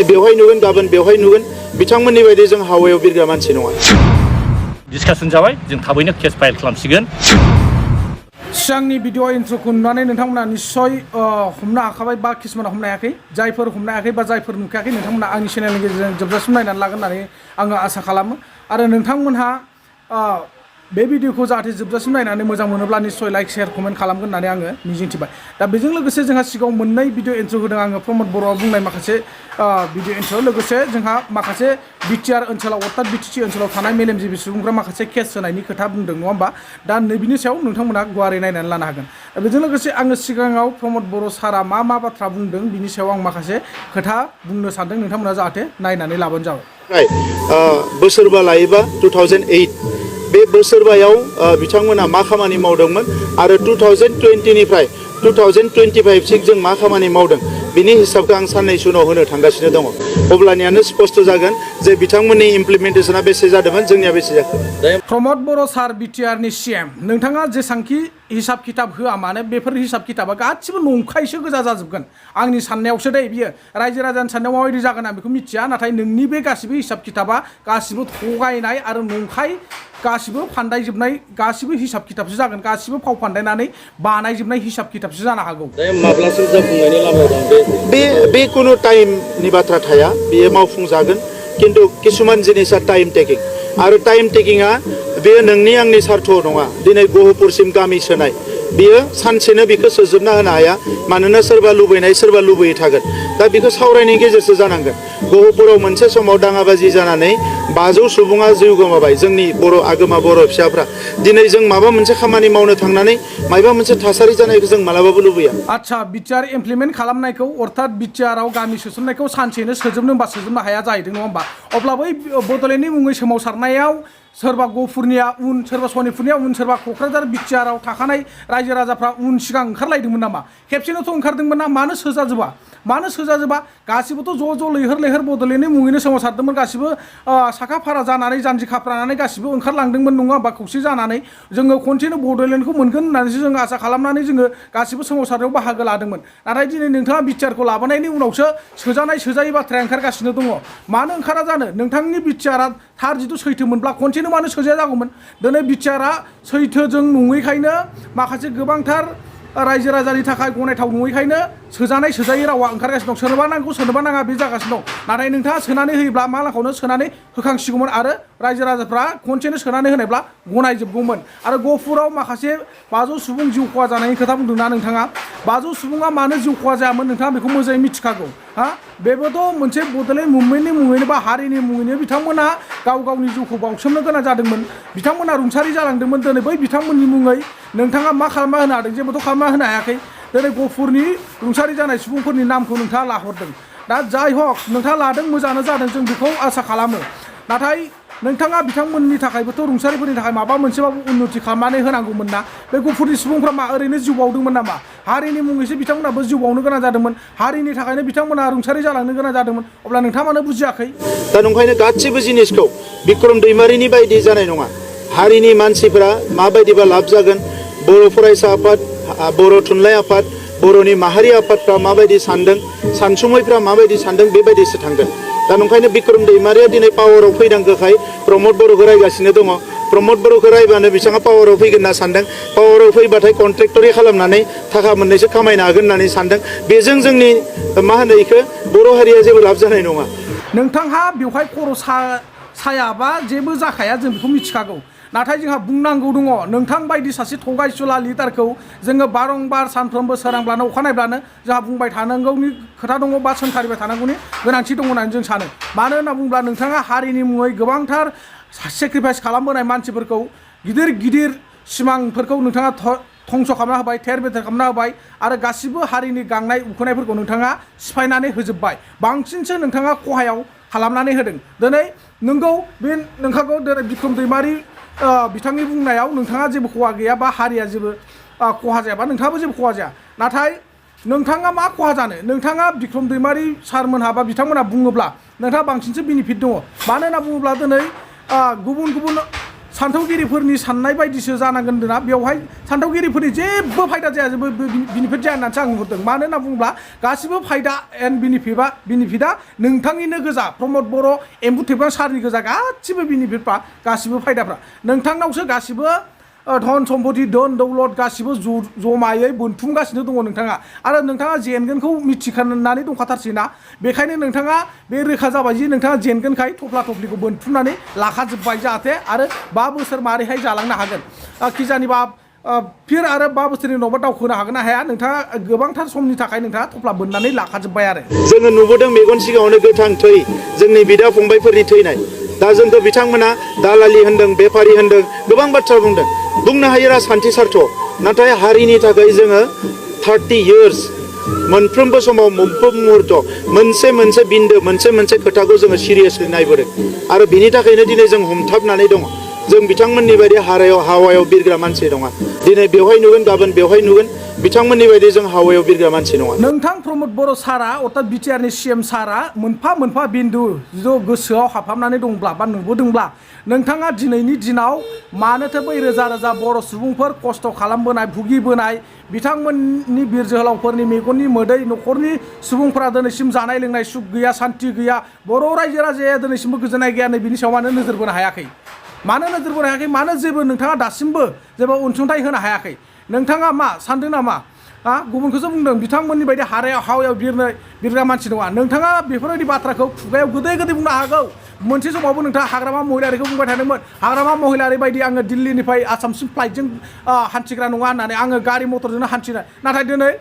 बेवहाय नुगोन गाबोन बेवहाय नुगोन बिथांमोननि बायदि जों हावायाव बिरग्रा मानसि नङा। डिसकासन जाबाय जों थाबैनो केस फाइल खालामसिगोन। सिगांनि भिडिअ इन्ट्र'खौ नुनानै नोंथांमोना निस्सय हमनो हाखाबाय बा किसुमाना हमनो हायाखै। जायफोर हमनो हायाखै बा जायफोर नुखायाखै नोंथांमोना आंनि चेनेलनि गेजेरजों जोबजासिम नायनानै लागोन होननानै आङो आसा खालामो। आरो नोंथांमोनहा बे भिडिअखौ जाहाथे जोबजासिम नायनानै मोजां मोनोब्ला निस्सय लाइक शेयार कमेन्ट खालामगोन होननानै आङो मिजिंथिबाय। दा बेजों लोगोसे जोंहा सिगाङाव मोननै भिडिअ इन्ट्र' होदों आङो प्रमद बर'आ बुंनाय माखासे भिडिअ इन्ट्र'। लोगोसे जोंहा माखासे बिटिआर ओनसोलाव अर्थात बिटिसि ओनसोलाव थानाय मेलेमजिबि सुबुंफ्रा माखासे केस होनायनि खोथा बुंदों नङा होमबा। दा नैबेनि सायाव नोंथांमोना गुवारै नायनानै लानो हागोन। बेजों लोगोसे आङो सिगाङाव प्रमद बर' सारा मा बाथ्रा बुंदों बिनि सायाव आं माखासे खोथा बुंनो सानदों। नोंथांमोना जाहाथे नायनानै लाबानो जाबाय। बोसोरबा लायोबा 2008 बे बोसोरबायाव बिथांमोना मा खामानि मावदोंमोन आरो 2020निफ्राय 2025 सिम जों मा खामानि मावदों बिनि हिसाबखौ आं साननैसो उनाव होनो थांगासिनो दङ। अब्लानियानो स्पष्ट जागोन जे बिथांमोननि इमप्लिमेन्टेसना बेसे जादोंमोन जोंनिया बेसे जाखो। प्रमद बर' सार बिटिआरनि सिएम नोंथाङा जेसांखि हिसाब खिथाब होआ मानो बेफोर हिसाब खिथाबा गासिबो नंखायसो गोजा जाजोबगोन। आंनि साननायावसो दे बियो रायजो राजानि साननायाव माबायदि जागोन आं बेखौ मिथिया। नाथाय नोंनि बे गासिबो हिसाब खिथाबा गासिबो थगायनाय आरो नंखाय गासिबो फान्दायजोबनाय गासिबो हिसाब खिथाबसो जागोन। गासिबो फाव फान्दायनानै बानायजोबनाय हिसाब खिथाबसो जानो हागौ। माब्लासिम जाफुंनायनि लामायाव दं बे कुनु टाइमनि बाथ्रा थाया। बेयो मावफुंजागोन खिन्थु किसुमान जिनिसा टाइम टेकिं आरो टाइम टेकिंआ बेयो नोंनि आंनि सार्थ'आव नङा। दिनै गहपुरसिम गामि सोनाय बियो सानसेनो बेखौ सोजोबना होनो हाया। मानोना सोरबा लुबैनाय सोरबा लुबैयै थागोन। दा बेखौ सावरायनायनि गेजेरजों जानांगोन। गहपुराव मोनसे समाव दाङाबाजि जानानै 500 सुबुङा जिउ गोमाबाय जोंनि बर' आगोमा बर' फिसाफ्रा। दिनै जों माबा मोनसे खामानि मावनो थांनानै माबा मोनसे थासारि जानायखौ जों मालाबाबो लुबैया। आच्छा बिटिआर इमप्लिमेन्ट खालामनायखौ अर्थात बिटिआरआव गामि सोसननायखौ सानसेनो सोजोबनो होनबा सोजोबनो हाया जाहैदों नङा होमबा। अब्ला बै बड'लेण्डनि मुङै सोमावसारनायाव सोरबा गहपुरनिया उन सोरबा सनितपुरनिया उन सोरबा क'क्राझार बिटिआरआव थाखानाय रायजो राजाफ्रा उन सिगां ओंखारलायदोंमोन नामा? खेबसेनोथ' ओंखारदोंमोन ना। मानो सोजाजोबा गासिबोथ' ज' ज' लैहोर लैहोर बड'लेण्डनि मुङैनो सोमावसारदोंमोन। गासिबो साखा फारा जानानै जानजि खाफ्रानानै गासिबो ओंखारलांदोंमोन नङा होमबा खौसे जानानै। जोङो खनसेनो बड'लेण्डखौ मोनगोन होननानैसो जों आसा खालामनानै जोङो गासिबो सोमावसारनायाव बाहागो लादोंमोन। नाथाय दिनै नोंथाङा बिटिआरखौ लाबोनायनि उनावसो सोजानाय सोजायै बाथ्राया ओंखारगासिनो दङ। मानो ओंखारा जानो? नोंथांनि बिटिआरआ थार जिथु सैथोमोनब्ला खनसेनो मानो सोजाया जागौमोन? दिनै बिटिआरआ सैथोजों नङैखायनो माखासे गोबांथार रायजो राजानि थाखाय गनायथाव नङैखायनो सोजानाय सोजायै रावा ओंखारगासिनो दं। सोरनोबा नांगौ सोरनोबा नाङा बे जागासिनो दं। नाथाय नोंथाङा सोनानै होयोब्ला मालाखौनो सोनानै होखांसिगौमोन आरो रायजो राजाफ्रा खनसेनो सोनानै होनायब्ला गनायजोबगौमोन। आरो गहपुराव माखासे 500 सुबुं जिउ खहा जानायनि खोथा बुंदोंना नोंथाङा। 500 सुबुङा मानो जिउ खहा जायामोन नोंथाङा बेखौ मोजाङै मिथिखागौ। बेबोथ' मोनसे बड'लेण्ड मुभमेन्टनि मुङैनो बा हारिनि मुङैनो बिथांमोना गाव गावनि जिउखौ बावसोमनो गोनां जादोंमोन। बिथांमोना रुंसारि जालांदोंमोन। दिनै बै बिथांमोननि मुङै नोंथाङा मा खालामना होनो हादों? जेबोथ' खालामना होनो हायाखै। दिनै गहपुरनि रुंसारि जानाय सुबुंफोरनि नामखौ नोंथाङा लाहरदों। दा जाय हक नोंथाङा लादों मोजाङानो जादों जों बेखौ आसा खालामो। नाथाय नोंथाङा बिथांमोननि थाखायबोथ' रुंसारिफोरनि थाखाय माबा मोनसेबाबो उन्नति खालामनानै होनांगौमोन ना। बे गहपुरनि सुबुंफ्रा मा ओरैनो जिउ बावदोंमोन नामा? हारिनि मुङैसो बिथांमोनाबो जिउ बावनो गोनां जादोंमोन। हारिनि थाखायनो बिथांमोना रुंसारि जालांनो गोनां जादोंमोन। अब्ला नोंथाङा मानो बुजियाखै? दा नंखायनो गासिबो जिनिसखौ बिक्रम दैमारिनि बायदि जानाय नङा। हारिनि मानसिफोरा माबायदिबा लाब जागोन, बर' फरायसा आफाद, बर' थुनलाइ आफाद, बर'नि माहारि आफादफ्रा माबायदि सानदों, सानसुमैफ्रा माबायदि सानदों बेबायदिसो थांगोन। दा नंखायनो बिक्रम दैमारिया दिनै पावाराव फैनांगौखाय प्रमद बर'खौ रायगासिनो दङ। प्रमद बर'खौ रायबानो बिथाङा पावाराव फैगोन होनना सानदों। पावाराव फैबाथाय कन्ट्रेक्टरि खालामनानै थाखा मोननैसो खामायनो हागोन होननानै सानदों। बेजों जोंनि मा होनो बेखौ बर' हारिया जेबो लाब जानाय नङा। नोंथांहा बेवहाय खर' सायाबा जेबो जाखाया जों बेखौ मिथिखागौ। नाथाय जोंहा बुंनांगौ दङ। नोंथां बायदि सासे थगायसुला लिडारखौ जोङो बारंबार सानफ्रोमबो सोरांब्लानो अखा नायब्लानो जोंहा बुंबाय थानांगौनि खोथा दङ बा सोंखारिबाय थानांगौनि गोनांथि दङ होननानै जों सानो। मानो होनना बुङोब्ला नोंथाङा हारिनि मुङै गोबांथार सेक्रिफाइस खालामबोनाय मानसिफोरखौ गिदिर गिदिर सिमांफोरखौ नोंथाङा धंस' खालामना होबाय, थेर बेथेर खालामना होबाय आरो गासिबो हारिनि गांनाय उखैनायफोरखौ नोंथाङा सिफायनानै होजोबबाय। बांसिनसो नोंथाङा खहायाव खालामनानै होदों। दिनै नोंगौ बे नोंखागौ दिनै बिक्रम दैमारि बिथांनि बुंनायाव नोंथाङा जेबो खहा गैया बा हारिया जेबो खहा जायाबा नोंथाङाबो जेबो खहा जाया। नाथाय नोंथाङा मा खहा जानो? नोंथाङा बिक्रम दैमारि सारमोनहा बा बिथांमोनहा बुङोब्ला नोंथाङा बांसिनसो बेनिफिट दङ। मानो होनना बुङोब्ला दिनै गुबुन गुबुन सानथौगिरिफोरनि साननाय बायदिसो जानांगोन होनदोंना बेवहाय सानथौगिरिफोरनि जेबो फायदा जाया जेबो बेनिफिट जाया होननानैसो आं नुहुरदों मानो होनना बुङोब्ला गासिबो फायदा एन्ड बेनिफिटआ नोंथांनिनो गोजा प्रमद बर' एम्बु थेबगां सारनि गोजा गासिबो बेनिफिटफ्रा गासिबो फायदाफ्रा नोंथांनावसो गासिबो धन सम्पति धन दौलत गासिबो जमायै बोनथुमगासिनो दङ नोंथाङा आरो नोंथाङा जेनगोनखौ मिथिखानानै दंखाथारसैना बेखायनो नोंथाङा बे रोखा जाबाय जि नोंथाङा जेनगोनखाय थफ्ला थफ्लिखौ बोनथुमनानै लाखाजोब्बाय जाहाथे आरो 5 बोसोर मारैहाय जालांनो हागोन किजानिबा फिर आरो 5 बोसोरनि उनावबा दावखोनो हागोन ना हाया नोंथाङा गोबांथार समनि थाखाय नोंथाङा थफ्ला बोननानै लाखाजोब्बाय आरो जोङो नुबोदों मेगन सिगाङावनो गोथां थै जोंनि बिदा फंबायफोरनि थैनाय दा जोंखौ बिथांमोना दालालि होनदों बेफारि होनदों गोबां बाथ्रा बुंनो हायो राजखान्थि सार्थ नाथाय हारिनि थाखाय जोङो 30 years मोनफ्रोमबो समाव मोनफ्रोम मुहूर्त मोनसे बिन्दो मोनसे खोथाखौ जोङो सिरियासलि नायबोदों आरो बिनि थाखायनो दिनै जों हमथाबनानै दङ जों बिथांमोननि बायदि हावायाव बिरग्रा मानसि नङा दिनै बेवहाय नुगोन गाबोन बेवहाय नुगोन बिथांमोननि बायदि जों हावायाव बिरग्रा मानसि नङा नोंथां प्रमद बर' सारा अर्थात बिटिआरनि सिएम सारा मोनफा बिन्दु गोसोआव हाबहाबनानै दंब्ला बा नुबोदोंब्ला नोंथाङा दिनैनि दिनाव मानोथो बै रोजा बर' सुबुंफोर खस्थ' खालामबोनाय भुगिबोनाय बिथांमोननि बिर जोहोलावफोरनि मेगननि मोदै न'खरनि सुबुंफोरा दिनैसिम जानाय लोंनाय सुख गैया सान्थि गैया बर' रायजो राजाया दिनैसिमबो गोजोननाय गैया नै बिनि सायाव मानो नोजोर बोनो हायाखै मानो जेबो नोंथाङा दासिमबो जेबो अनसुंथाइ होनो हायाखै नोंथाङा मा सानदों नामा गुबुनखौसो बुंदों बिथांमोननि बायदि हावायाव बिरग्रा मानसि नङा नोंथाङा बेफोरबायदि बाथ्राखौ खुगायाव गोदै बुंनो हागौ मोनसे समावबो नोंथाङा हाग्रामा महिलारिखौ बुंबाय थादोंमोन हाग्रामा महिलारि बायदि आङो दिल्लीनिफ्राय आसामसिम फ्लाइटजों हान्थिग्रा नङा होननानै आङो गारि मटरजोंनो हान्थिनाय नाथाय दिनै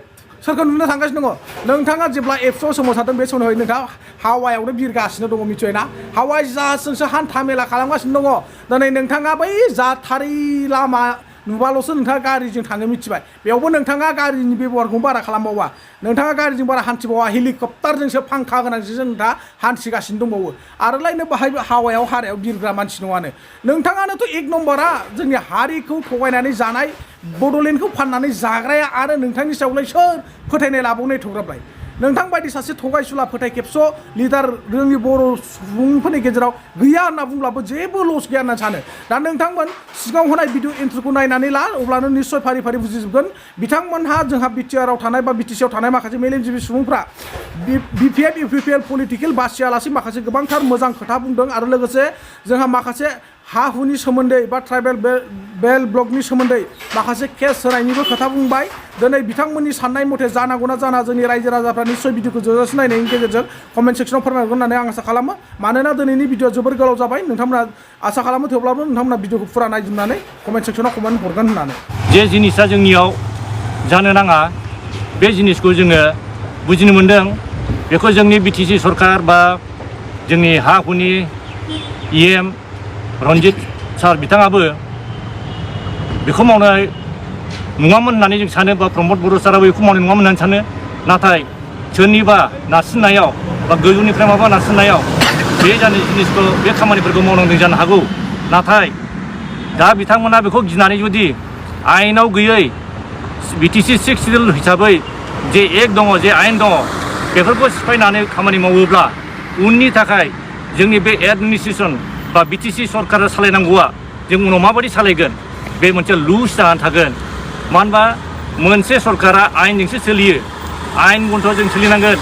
सोरखौ नुनो थांगासिनो दङ नोंथाङा जेब्ला एबसुआव सोमावसारदों बे समावहाय नोंथाङा हावायावनो बिरगासिनो दङ मिथिबायना हावाइ जाहाजजोंसो हान्था मेला खालामगासिनो दङ दिनै नोंथाङा बै जाथारै लामा नुबाल'सो नोंथाङा गारिजों थाङो मिथिबाय बेयावबो नोंथाङा गारिनि बेब'हारखौ बारा खालामबावा नोंथाङा गारिजों बारा हान्थिबावा हेलिकप्टारजोंसो फांखा गोनांजों नोंथाङा हान्थिगासिनो दंबावो आरो लायनो बाहाय हारायाव बिरग्रा मानसि नङानो नोंथाङानोथ' 1 नम्बरा जोंनि हारिखौ थगायनानै जानाय बड'लेण्डखौ फाननानै जाग्राया आरो नोंथांनि सायावलाय सोर फोथायनाय लाबावनाय थग्राबलाय नोंथां बायदि सासे थगायसुला फोथाय खेबस' लिडार जोंनि बर' सुबुंफोरनि गेजेराव गैया होनना बुंब्लाबो जेबो लस गैया होनना सानो दा नोंथांमोन सिगाङाव होनाय भिडिअ इन्ट्र'खौ नायनानै ला अब्लानो निस्सय फारि बुजिजोबगोन बिथांमोनहा जोंहा बिटिआरआव थानाय बा बिटिसिआव थानाय माखासे मेलेमजिबि सुबुंफ्रा बिपिएफ इउपिपिएल पलिटिकेल बासियालासे माखासे गोबांथार मोजां खोथा बुंदों आरो लोगोसे जोंहा माखासे हा हुनि सोमोन्दै बा ट्राइबेल बेल ब्लकनि सोमोन्दै माखासे केस होनायनिबो खोथा बुंबाय दिनै बिथांमोननि साननाय मथे जानांगौना जाना जोंनि रायजो राजाफ्रा निस्सय भिडिअखौ जोजासे नायनायनि गेजेरजों कमेन्ट सेक्सनाव फोरमायहरगोन होननानै आं आसा खालामो मानोना दिनैनि भिडिअआ जोबोर गोलाव जाबाय नोंथांमोना आसा खालामो थेवब्लाबो नोंथांमोना भिडिअखौ फुरा नायजोबनानै कमेन्ट सेक्सनाव कमेन्ट हरगोन होननानै जे जिनिसा जोंनियाव जानो नाङा बे जिनिसखौ जोङो बुजिनो मोन्दों बेखौ जोंनि बिटिसि सरकार बा जोंनि हा हुनि इएम रन्जित सार बिथाङाबो बेखौ मावनाय नङामोन होननानै जों सानो बा प्रमद बर' साराबो बेखौ मावनाय नङामोन होननानै सानो नाथाय सोरनिबा नारसिननायाव बा गोजौनिफ्राय माबा नारसिननायाव बे जानाय जिनिसखौ बे खामानिफोरखौ मावनांदों जानो हागौ नाथाय दा बिथांमोना बेखौ गिनानै जुदि आयेनाव गैयै बिटिसि 6 सिडिउल हिसाबै जे एक दङ जे आयेन दङ बेफोरखौ सिफायनानै खामानि मावोब्ला उननि थाखाय जोंनि बे एडमिनिस्ट्रेसन बा बिटिसि सरकारा सालायनांगौआ जों उनाव माबायदि सालायगोन बे मोनसे लुज जानानै थागोन मानो होनबा मोनसे सरकारा आयेनजोंसो सोलियो आयेन बन्थ' जों सोलिनांगोन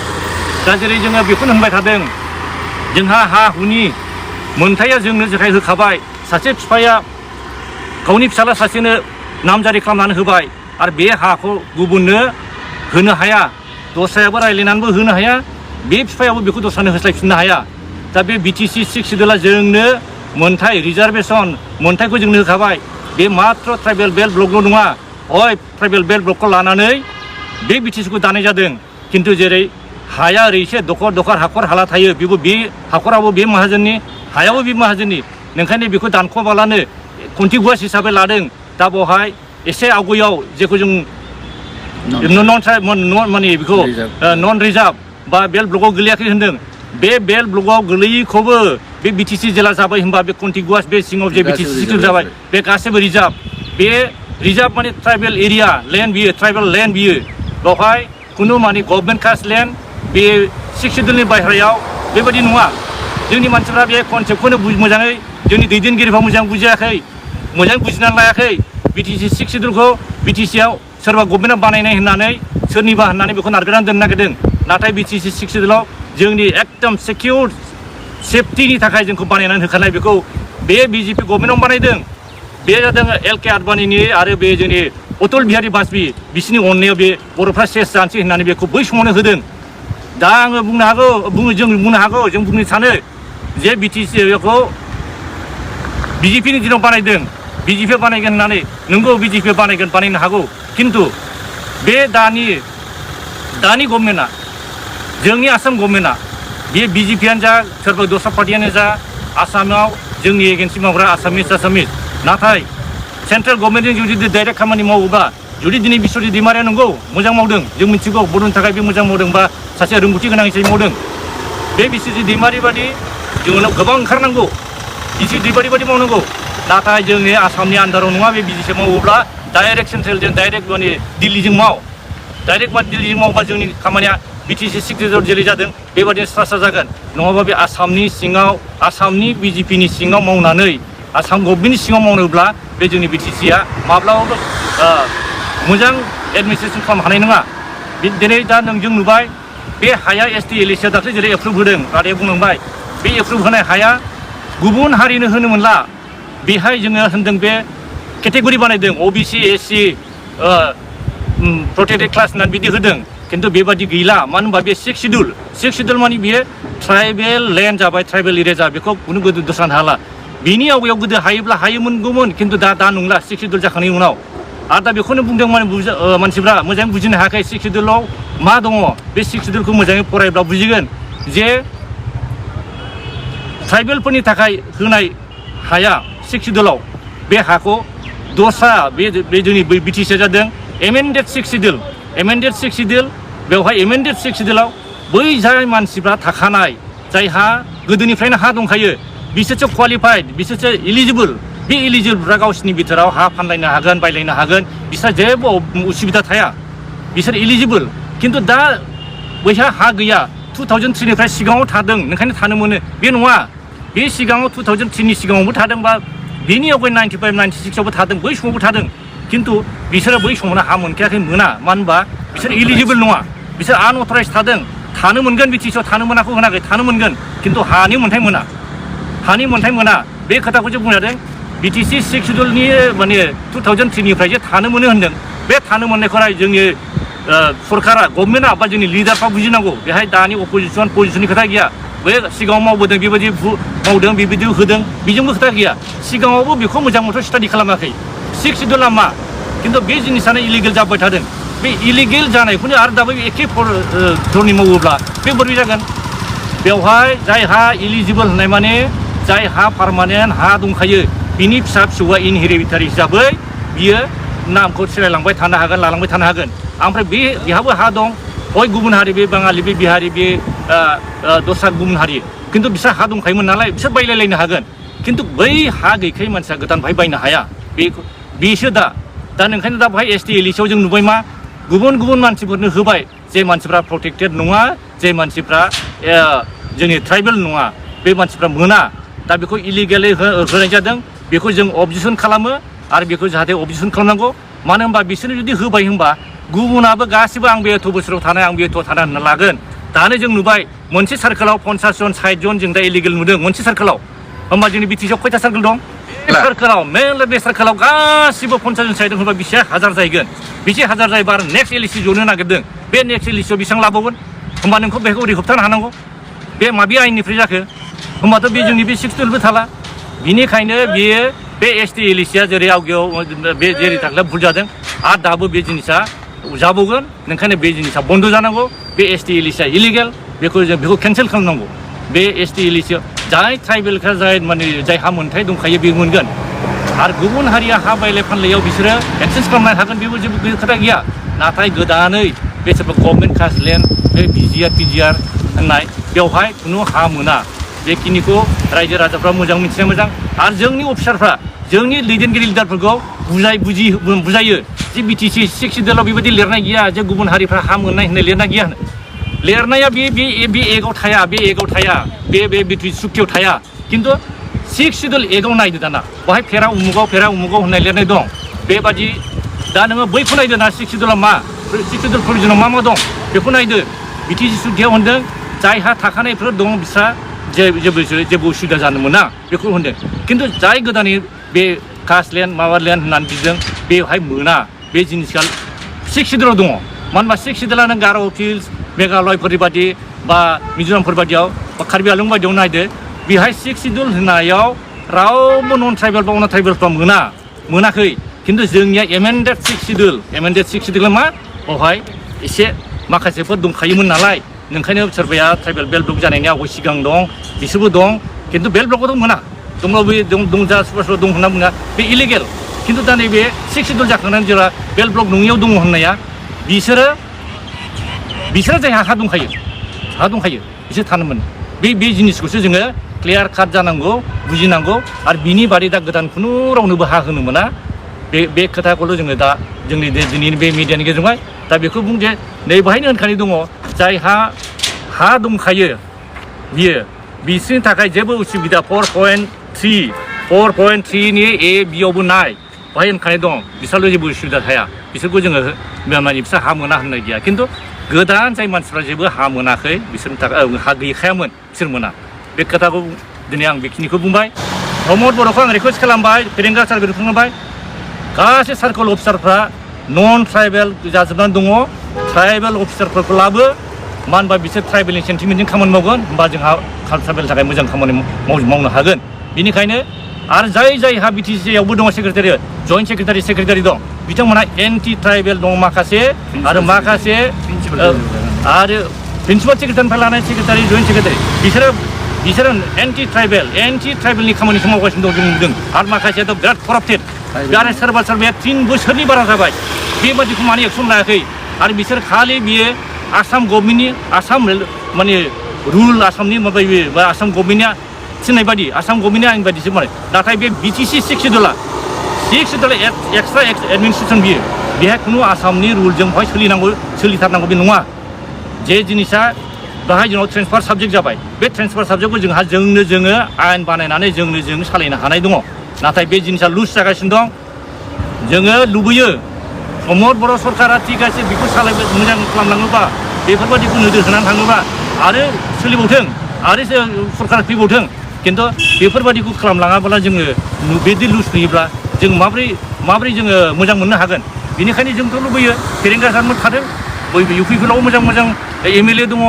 दा जेरै जोङो बेखौनो होनबाय थादों जोंहा हा हुनि मोनथाया जोंनो जेखाय होखाबाय सासे बिफाया गावनि फिसाला सासेनो नामजारि खालामनानै होबाय आरो बे हाखौ गुबुननो होनो हाया दस्रायाबो रायज्लायनानैबो होनो हाया बे बिफायाबो बेखौ दस्रानो होस्लायफिननो हाया दा बे बिटिसि 6 सिडिउला जोंनो मोनथाय रिजार्भेसन मोनथायखौ जोंनो होखाबाय बे मात्र ट्राइबेल बेल्ट ब्लकल' नङा ट्राइबेल बेल्ट ब्लकखौ लानानै बे बिटिसिखौ दानाय जादों खिन्थु जेरै हाया ओरै एसे दखर हाखर हाला थायो बेबो बे हाखराबो बे माहाजोननि हायाबो बे माहाजोननि नोंखायनो बेखौ दानख'बालानो कन्टिगुवास हिसाबै लादों दा बेवहाय एसे आवगायाव जेखौ जों नन रिजार्भ बा बेल्ट ब्लकआव गोलैयाखै होन्दों बे बेल्ट ब्लकआव गोलैयैखौबो बे बिटिसि जेला जाबाय होनबा बे कन्टिगुवास बे सिङाव जे बिटिसि सिडिउल जाबाय बे गासैबो रिजार्भ बे रिजार्भ माने ट्राइबेल एरिया लेन्ड बियो ट्राइबेल लेन्ड बियो बेवहाय खुनु माने गभर्नमेन्ट कास्ट लेन्ड बे 6 सिडिउलनि बाहेरायाव बेबायदि नङा जोंनि मानसिफ्रा बे कनसेप्टखौनो मोजाङै जोंनि दैदेनगिरिफ्रा मोजां बुजियाखै मोजां बुजिनानै लायाखै बिटिसि 6 सिडुलखौ बिटिसिआव सोरबा गभर्नमेन्टआ बानायनाय होननानै सोरनिबा होननानै बेखौ नारगारनानै दोननो नागिरदों नाथाय बिटिसि 6 सिडुलाव जोंनि एकदम सिकिउर सेफटिनि थाखाय जोंखौ बानायनानै होखानाय बेखौ बे बिजेपि गभर्नमेन्टआव बानायदों बे जादों एल.के. आडबाणीनि आरो बे जोंनि अटल बिहारी वाजपेयी बिसोरनि अननायाव बे बर'फ्रा सेस जानोसै होननानै बेखौ बै समावनो होदों दा आङो बुंनो हागौ जों बुंनो हागौ जों बुंनो सानो जे बिटिसि बेखौ बिजेपिनि दिनाव बानायदों बिजेपिआ बानायगोन होननानै नंगौ बिजेपिआ बानायनो हागौ खिन्थु बे दानि गभर्नमेन्टआ जोंनि आसाम गभर्नमेन्टआ बे बिजेपियानो जा सोरबा दस्रा पार्टियानो जा आसामाव जोंनि एगेन्सि मावग्रा आसामिस नाथाय सेन्ट्रेल गभर्नमेन्टजों जुदि डाइरेक्ट खामानि मावोबा जुदि दिनै बिश्वजित दैमारिया नंगौ मोजां मावदों जों मिथिगौ बर'नि थाखाय बे मोजां मावदों बा सासे रोंगौथि गोनां हिसाबै मावदों बे बिश्वजित दैमारि बादि जोंनो गोबां ओंखारनांगौ बिश्वजित दैमारि बादि मावनांगौ नाथाय जोंनि आसामनि आन्दाराव नङा बे बिजेपि मावोब्ला डाइरेक्ट सेन्ट्रेलजों डाइरेक्ट माने दिल्लीजों डाइरेक्ट दिल्लीजों मावोबा जोंनि खामानिया बिटिसि 6 सिडुल जेरै जादों बेबादिनो स्रा जागोन नङाबा बे आसामनि सिङाव आसामनि बिजेपिनि सिङाव मावनानै आसाम गभर्नमेन्टनि सिङाव मावनोब्ला बे जोंनि बिटिसिआ माब्लाबाबो मोजां एडमिनिस्ट्रेसन खालामनो हानाय नङा दिनै दा नोंजों नुबाय बे हाया एसटि एलएसिआ दाख्लै जेरै एप्रुभ होदों रादाया बुंलांबाय बे एप्रुभ होनाय हाया गुबुन हारिनो होनो मोनला बेहाय जोङो होनदों बे केटेगरि बानायदों अबिसि एससि प्रोटेक्टेड क्लास होननानै बिदि होदों खिन्थु बेबादि गैला मानो होनबा बे 6 सिडुल माने बियो ट्राइबेल लेन्ड जाबाय ट्राइबेल एरिया जाबाय बेखौ खुनु गोदो दस्रानो हाला बिनि आवगायाव गोदो हायोब्ला हायोमोनगौमोन खिन्थु दा नंला 6 सिडुल जाखांनायनि उनाव आरो दा बेखौनो बुंदों मानसिफ्रा मोजाङै बुजिनो हायाखै 6 सिडुलाव मा दङ बे 6 सिडुलखौ मोजाङै फरायब्ला बुजिगोन जे ट्राइबेलफोरनि थाखाय होनाय हाया 6 सिडुलाव बे हाखौ दस्रा बे जोंनि बिटिसिआ जादों एमेन्डेड 6 सिडुल बेवहाय एमेन्डेड 6 सिडुलाव बै जाय मानसिफ्रा थाखानाय जायहा गोदोनिफ्रायनो हा दंखायो बिसोरसो क्वालिफाइड बिसोरसो इलिजिबोल बे इलिजिबोलफ्रा गावसिनि बिथोराव हा फानलायनो हागोन बायलायनो हागोन बिसोर जेबो उसुबिदा थाया बिसोर इलिजिबोल खिन्थु दा बैहा हा गैया 2003निफ्राय सिगाङाव थादों ओंखायनो थानो मोनो बे नङा बे सिगाङाव 2003नि सिगाङावबो थादों बा बेनि आवगाय 95 96आवबो थादों बै समावबो थादों खिन्थु बिसोरो बै समावनो हा मोनखायाखै मोना मानो होनबा बिसोर इलिजिबोल नङा बिसोर आनअथराइज थादों थानो मोनगोन बिटिसिआव थानो मोनाखौ होनाखै थानो मोनगोन खिन्थु हानि मोन्थाय मोना बे खोथाखौ जों बुंजादों बिटिसि 6 सिडुलनि माने 2003निफ्राय जे थानो मोनो होनदों बे थानो मोननायखौहाय जोंनि सरकारा गभर्नमेन्टआ बा जोंनि लिडारफ्रा बुजिनांगौ बेहाय दानि पजिसननि खोथा गैया बे सिगाङाव मावबोदों बेबायदि मावदों बेबायदि होदों बेजोंबो खोथा गैया सिगाङावबो बेखौ मोजां मथ' स्टाडि खालामाखै 6 सिडुला मा खिन्थु बे जिनिसानो इलिगेल जाबाय थादों बे इलिगेल जानायखौनो आरो दाबो एखे धरनि मावोब्ला बे बोरै जागोन बेवहाय जाय हा इलिजिबोल होननाय माने जाय हा पार्मानेन्ट हा दंखायो बिनि फिसा फिसौआ इनहेरिटारि हिसाबै बियो नामखौ सोलायलांबाय थानो हागोन लालांबाय थानो हागोन ओमफ्राय बेहाबो हा दं हय गुबुन हारि बे बाङालि बे बिहारि बे दस्रा गुबुन हारि खिन्थु बिसोर हा दंखायोमोन नालाय बिसोर बायलायलायनो हागोन खिन्थु बै हा गैखायै मानसिया गोदान भाइ बायनो हाया बेसो दा ओंखायनो दा बेहाय एसटि एलएसिआव जों नुबाय मा गुबुन मानसिफोरनो होबाय जे मानसिफ्रा प्रटेक्टेड नङा जे मानसिफ्रा जोंनि ट्राइबेल नङा बे मानसिफ्रा मोना दा बेखौ इलिगेलै होनाय जादों बेखौ जों अबजेक्सन खालामो आरो बेखौ जाहाथे अबजेक्सन खालामनांगौ मानो होनबा बिसोरनो जुदि होबाय होनबा गुबुनाबो गासिबो आं बे एथ' बोसोराव थानाय आं बे एथ' थानाय होनना लागोन दानो जों नुबाय मोनसे सार्कोलाव 50 जन 60 जन जों दा इलिगेल नुदों मोनसे सार्कोलाव होमबा जोंनि बिटिसिआव खयथा सार्कोल दं सार्कोलाव मेनला बे सार्कोलाव गासिबो 50 जन 60 जन होनबा बेसे हाजार जाहैगोन बेसे हाजार जायोबा आरो नेक्स्ट एलएसि जनो नागिरदों बे नेक्स्ट एलएसिआव बेसेबां लाबावगोन होमबा नोंखौ बेखौ ओरै होबथानो हानांगौ बे माबे आयेननिफ्राय जाखो होमबाथ' बे जोंनि बे 6 सिडुलबो थाला बिनिखायनो बेयो बे एसटि एलएसिआ जेरै आवगायाव बे जेरै थाख्ला भुल जादों आरो दाबो बे जिनिसा जाबावगोन ओंखायनो बे जिनिसा बन्द जानांगौ बे एसटि एलएसिआ इलिगेल बेखौ केन्सेल खालामनांगौ बे एसटि एलएसिआव जाय ट्राइबेलफ्रा माने जाय हा मोन्थाय दंखायो बे मोनगोन आरो गुबुन हारिया हा बायलाय फानलायाव बिसोरो एक्सेन्ज खालामनो हागोन बेबो जेबो खोथा गैया नाथाय गोदानै बे सोरबा गभर्नमेन्ट कास्ट लेन्ड बे पिजिआर होननाय बेवहाय खुनु हा मोना बेखिनिखौ रायजो राजाफ्रा मोजां मिथिनाया मोजां आरो जोंनि अफिसारफ्रा जोंनि दैदेनगिरि लिडारफोरखौ बुजायो जे बिटिसि 6 सिडुलाव बेबायदि लिरनाय गैया जे गुबुन हारिफ्रा हा मोननाय होननाय लिरनाय गैया लिरनाया बे एगाव थाया बे बिटिसि सुक्तियाव थाया खिन्थु सिक्स सिडुल एगाव नायदो दाना बहाय फेरा उमुगाव होननाय लिरनाय दं बेबादि दा नोङो बैखौ नायदो ना सिक्स सिडुला मा सिक्स सिडुल प्रभिजनाव मा दं बेखौ नायदो बिटिसि सुदियाव होनदों जायहा थाखानायफोर दं बिस्रा जेबो उसुबिदा जानो मोना बेखौ होनदों खिन्थु जाय गोदानै बे कास्टलेण्ड माबालेण्ड होननानै बिदों बेवहाय मोना बे जिनिसा सिक्स सिडुलाव दङ मानो होनबा सिक्स सिडुला नों गार' हिल्स मेघालयफोरनि बादि बा मिज'रामफोर बादियाव बा कार्बि आलं बादियाव नायदो बेहाय सिक्स सिडुल होननायाव रावबो नन ट्राइबेल बा अन ट्राइबेलफ्रा मोनाखै खिन्थु जोंनिया एमेन्डेड सिक्स सिडुला मा बेवहाय एसे माखासेफोर दंखायोमोन नालाय ओंखायनो सोरबाया ट्राइबेल बेल्ट ब्लक जानायनि आवगाय सिगां दं बिसोरबो दं खिन्थु बेल्ट ब्लकआवथ' मोना दंब्लाबो दंजा सोरबा दं होनना बुङा बे इलिगेल खिन्थु दा नैबे सिक्स सिडुल जाखांनानै जेब्ला बेल्ट ब्लक नङियाव दङ होननाया बिसोरो जायहा हा दंखायो बिसोर थानो मोनो बे जिनिसखौसो जोङो क्लियार काट जानांगौ बुजिनांगौ आरो बिनि बादै दा गोदान खुनु रावनोबो हा होनो मोना बे खोथाखौल' जोङो दा जोंनि दिनैनि बे मिडियानि गेजेरजोंहाय दा बेखौ बुं जे नै बाहायनो होनखानाय दङ जायहा हा दंखायो बिसोरनि थाखाय जेबो उसुबिदा 4.3 ए बियावबो नाय बाहाय होनखानाय दं बिसोरल' जेबो उसुबिदा थाया बिसोरखौ जोङो माने बिसोर हा मोना होननाय गैया खिन्थु गोदान जाय मानसिफ्रा जेबो हा मोनाखै बिसोरनि थाखाय हा गैखायामोन बिसोर मोना बे खोथाखौ दिनै आं बेखिनिखौ बुंबाय प्रमद बर'खौ आं रिकुवेस्ट खालामबाय फेरेंगा सार्भे खालामबाय गासै सार्कल अफिसारफ्रा नन ट्राइबेल जाजोबनानै दङ ट्राइबेल अफिसारफोरखौ लाबो मानो होनबा बिसोर ट्राइबेलनि सेन्टिमेन्टजों खामानि मावगोन होमबा जोंहा ट्राइबेलनि थाखाय मोजां खामानि मावनो हागोन बेनिखायनो आरो जायहा बिटिसिआवबो दङ सेक्रेटारि जइन्ट सेक्रेटारि दं बिथांमोनहा एन्टि ट्राइबेल दं माखासे आरो माखासे आरो प्रिन्सिपाल सेक्रेटारिनिफ्राय लानाय सेक्रेटारि जइन्ट सेक्रेटारि बिसोरो एन्टि ट्राइबेलनि खामानिखौ मावगासिनो दं जों नुदों आरो माखासेयाथ' बिराद कराप्टेड आरो सोरबाया 3 बोसोरनि बारा जाबाय बेबादिखौ माने एक्सन लायाखै आरो बिसोर खालि बियो आसाम गभर्नमेन्टनि माने रुल आसामनि माबायो बा आसाम गभर्नमेन्टआ थिननाय बादि आसाम गभर्नमेन्टआ आंनि बादिसो माने नाथाय बे बिटिसि सिक्स सिडुला एक्सट्रा एडमिनिस्ट्रेसन बियो बेहाय खुनु आसामनि रुलजों बेवहाय सोलिथारनांगौ बे नङा जे जिनिसा बाहाय जोंनाव ट्रेन्सफार साबजेक्ट जाबाय बे ट्रेन्सफार साबजेक्टखौ जोङो आयेन बानायनानै जों सालायनो हानाय दङ नाथाय बे जिनिसा लुज जागासिनो दं जोङो लुबैयो प्रमद बर' सरकारा थिग আছে बेखौ मोजां खालामलाङोबा बेफोरबादिखौ नोजोर होनानै थाङोबा आरो सोलिबावथों आरो सरकारा फैबावथों खिन्थु बेफोरबादिखौ खालामलाङाब्ला जोङो बेदि लुज नुयोब्ला जों माब्रै जोङो मोजां मोननो हागोन बेनिखायनो जोंथ' लुबैयो फेरेंगा सारमोन थादों इउपिफोराव मोजां एमएलए दङ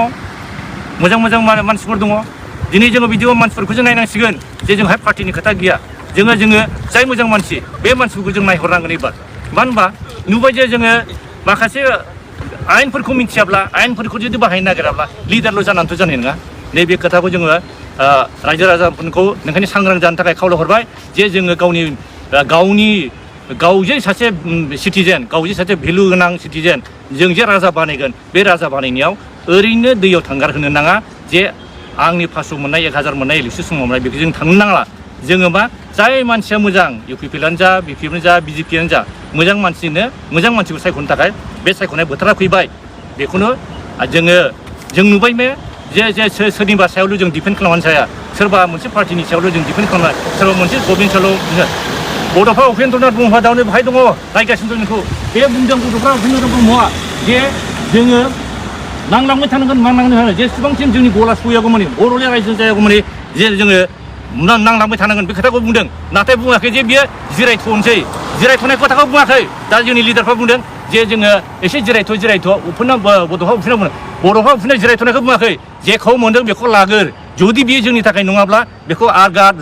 मोजां मानसिफोर दङ दिनै जोङो बिदियाव मानसिफोरखौ जों नायनांसिगोन जे जोंहाय पार्टिनि खोथा गैया जोङो जाय मोजां मानसि बे मानसिफोरखौ जों नायहरनांगोन एबार मानो होनबा नुबाय जे जोङो माखासे आयेनफोरखौ मिथियाब्ला आयेनफोरखौ जुदि बाहायनो नागिराब्ला लिडारल' जानानैथ' जानाय नङा नैबे खोथाखौ जोङो रायजो राजाफोरखौ नोंखायनो सांग्रां जानो थाखाय खावलायहरबाय जे जोङो गावजे सासे सिटिजेन गावजे सासे भेलु गोनां सिटिजेन जों जे राजा बानायगोन बे राजा बानायनायाव ओरैनो दैयाव थांगारहोनो नाङा जे आंनि 500 मोननाय 1000 मोननाय इलेक्सन समाव मोननाय बेखौ जों थांनो नांला जोङो मा जाय मानसिया मोजां इउपिपिएलआनो जा बिपिएफआनो जा बिजेपिआनो जा मोजां मानसिखौ सायख'नो थाखाय बे सायख'नाय बोथोरा फैबाय बेखौनो जों नुबाय जे सोरनिबा सायावल' जों डिपेन्ड खालामनानै जाया सोरबा मोनसे पार्टिनि सायावल' जों डिपेन्ड खालामनाय सोरबा मोनसे गभर्नमेन्ट सायावल' बड'फा उपेन्द्रनाथ ब्रह्मआ दावनो बाहाय दङ नायगासिनो दं नोंखौ बे बुंदों बड'फा उपेन्द्रनाथ ब्रह्मआ जे जोङो नांलांबाय थानांगोन जेसेबांसिम जोंनि गला सहैयागौमानि बर'नि रायजो जायागौमानि जे जोङो नांलांबाय थानांगोन बे खोथाखौ बुंदों नाथाय बुङाखै जे बियो जिरायथ'नाय खोथाखौ बुङाखै दा जोंनि लिडारफ्रा बुंदों जे जोङो एसे जिरायथ' बड'फा उपेन्द्र जिरायथ'नायखौ बुङाखै जेखौ मोनदों बेखौ लागोर जुदि बियो जोंनि थाखाय नङाब्ला बेखौ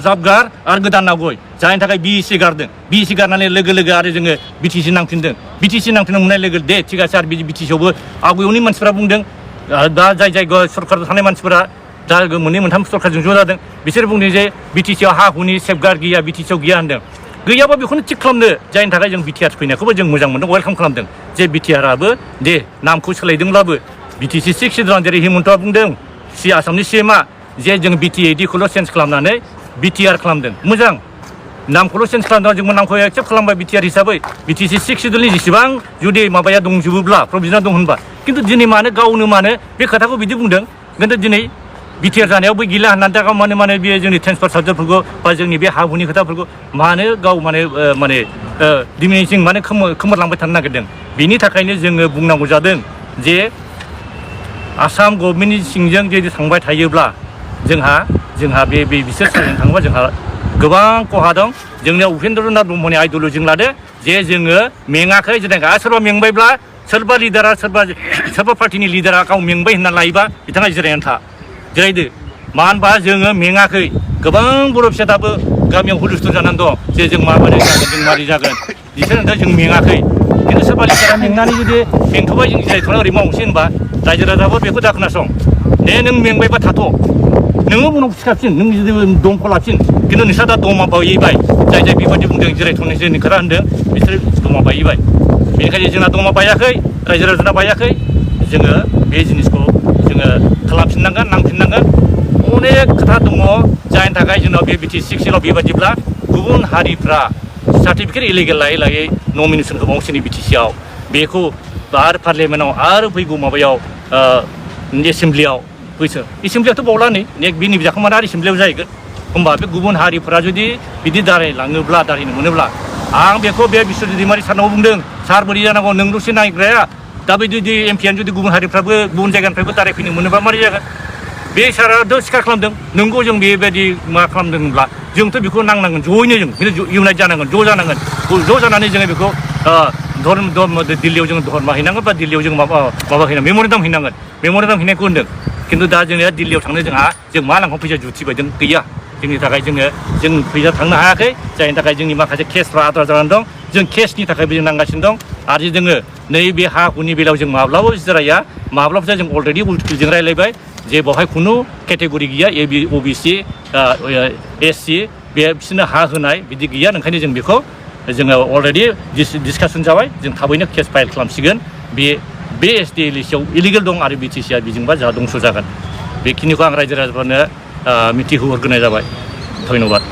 जाबगार आरो गोदान नांगौ जायनि थाखाय बिएसि गारदों बिएसि गारनानै लोगो आरो जोङो बिटिसि नांफिनदों बिटिसि नांफिननो मोननाय लोगो दे थिग আছে आरो बिटिसियावबो आवगायावनि मानसिफ्रा बुंदों दा जाय सरकाराव थानाय मानसिफोरा दा मोननै मोनथाम सरकारजों ज' जादों बिसोर बुंदों जे बिटिसिआव हा हुनि सेफगार्ड गैया बिटिसिआव गैया होनदों गैयाबा बेखौनो थिग खालामनो जायनि थाखाय जों बिटिआर फैनायखौबो जों मोजां मोनदों वेलकाम खालामदों जे बिटिआरआबो दे नामखौ सोलायदोंब्लाबो बिटिसि 6 सिडुल जेरै हिमन्तआ बुंदों आसामनि सिएमआ जे जों बिटिएडिखौल' चेन्ज खालामनानै बिटिआर खालामदों मोजां नामखौल' चेन्ज खालामदों जोंबो नामखौ एक्सेप्ट खालामबाय बिटिआर हिसाबै बिटिसि 6 सिडुलनि जेसेबां जुदि माबाया दंजोबोब्ला प्रभिजनआ दं होनबा खिन्थु दिनै गावनो मानो बे खोथाखौ बिदि बुंदों खिन्थु दिनै बिटिआर जानायावबो गैला होननानै दा माने बे जोंनि ट्रेन्सफारसारफोरखौ बा जोंनि बे हा हुनि खोथाफोरखौ मानो गाव माने दिमिनिसिं माने खोमोरलांबाय थानो नागिरदों बिनि थाखायनो जोङो बुंनांगौ जादों जे आसाम गभर्नमेन्टनि सिंजों जुदि थांबाय थायोब्ला जोंहा बे बिसोर सानजों थाङोबा जोंहा गोबां खहा दं जोंनियाव उपेन्द्रनाथ ब्रह्मनि आइडिय'लजिजों लादो जे जोङो मेङाखै जेनेबा सोरबा मेंबायब्ला सोरबा लिडारा सोरबा पार्टिनि लिडारा गाव मेंबाय होनना लायोबा बिथाङा जिरायनानै था जिरायदो मानो होनबा जोङो मेङाखै गोबां बर' फिसा दाबो गामियाव हुलुस्थुल जानानै दं जे जों माबोरै जागोन जों मारै जागोन बिसोर जों मेङाखै खिन्थु सोरबा लिडारा मेंनानै जुदि मेंथ'बाय जों जिरायथ'ना ओरै मावनोसै होनबा रायजो राजाफोर बेखौ दा खोनासं दे नों मेंबायबा थाथ' नोङो उनाव सिखारफिन नों जुदि दमखौ लाफिन खिन्थु नोंस्रा दा दमा बायबाय जाय बेबायदि बुंदों जिरायथ'नोसै खोथा होनदों बिसोर दमा बायबाय बेनिखायनो जोंना दमा बायाखै रायजो राजाना बायाखै जोङो बे जिनिसखौ जोङो खालामफिननांगोन नांफिननांगोन अनेक खोथा दङ जायनि थाखाय जोंनाव बे बिटि सिक्सटिनाव बेबायदिब्ला गुबुन हारिफ्रा सार्टिफिकेट इलिगेल लायै नमिनेसन होबावसिनो बिटिसिआव बेखौ आरो पार्लियामेन्टआव आरो फैगौ माबायाव एसेमब्लियाव फैसो एसेमब्लियावथ' बावला नै बिनि बिजाखौमाना आरो एसेमब्लियाव जाहैगोन होमबा बे गुबुन हारिफोरा जुदि बिदि दारायनो मोनोब्ला आं बेखौ बे बिश्वजित दैमारि सारनाव बुंदों सार बोरै जानांगौ नों दसे नायग्राया दा बे जुदि एमपिआनो जुदि गुबुन हारिफ्राबो गुबुन जायगानिफ्रायबो दारायफैनो मोनोबा मारै जागोन बे साराथ' सिखार खालामदों नोंगौ जों बेबायदि मा खालामदोंब्ला जोंथ' बेखौ नांनांगोन ज'यैनो जों खिन्थु इउनाइट जानांगोन ज' जानानै जोङो बेखौ दिल्लीयाव जों धर्मा हैनांगोन बा दिल्लीयाव जों माबा हैनांगोन मेम'रेन्डाम हैनायखौ होनदों खिन्थु दा जोंनिया दिल्लीयाव थांनो जों मा लांफां फैसा जुथि बायदों गैया जोंनि थाखाय जों फैसा थांनो हायाखै जायनि थाखाय जोंनि माखासे केसफ्रा आद्रा जानानै दं जों केसनि थाखायबो जों नांगासिनो दं आरो जोङो नैबे हा हुनि बेलायाव जों माब्लाबाबो जिराया माब्लाबा जों अलरेडि उल्टिजों रायलायबाय जे बेवहाय खुनु केटेगरि गैया ओबिसि एससि बिसोरनो हा होनाय बिदि गैया ओंखायनो जों बेखौ जोङो अलरेडि डिसकासन जाबाय जों थाबैनो केस फाइल खालामसिगोन बे एसटि एलसिआव इलिगेल दं आरो बिटिसिआ बिजोंबा जोंहा दंस' जागोन बेखिनिखौ आं रायजो राजाफोरनो मिथिहोहरग्रोनाय जाबाय धन्यबाद।